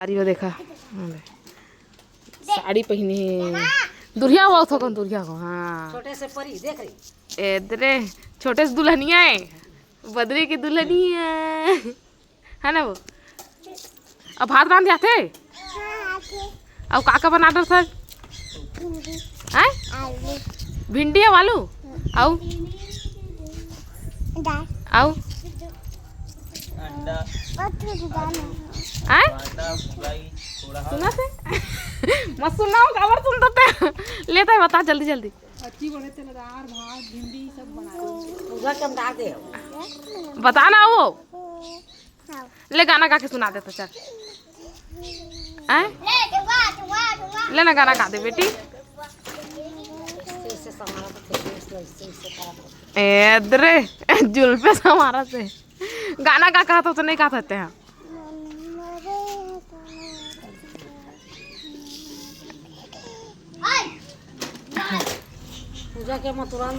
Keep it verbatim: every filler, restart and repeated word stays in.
साड़ी वो देखा, साड़ी पहिने हे। दुरिहा हो, थोकन दुरिहा हो। हाँ, छोटे से परी देख रही। ए दरे, छोटे से दुल्हनिया है, बदरी की दुल्हनिया है ना वो। अब भात रांध आथे? हाँ, आथे। अब का का बना डर सर? भिंडी। हैं? आलू। भिंडी अउ आलू? अउ? दाल। अउ? अंडा। बहुत कुछ दाल है। हैं? अंडा, फ्राई, थोड़ा। सुना थे? मत सुनाओ, काबर सुन देते। लेता है, बता जल्दी जल्दी। अच्छी बने तेल दार, भात, भिंडी सब बना दो। पूजा के हम डाल दे। बता ना वो। ले गाना गा के सुना दे तो चल। हैं? ले ना गाना गा दे बेटी। ए दरे, जुल्फे से हमारा से। गाना गा कहा तो नहीं गा सकते हैं। पूजा के मथुरा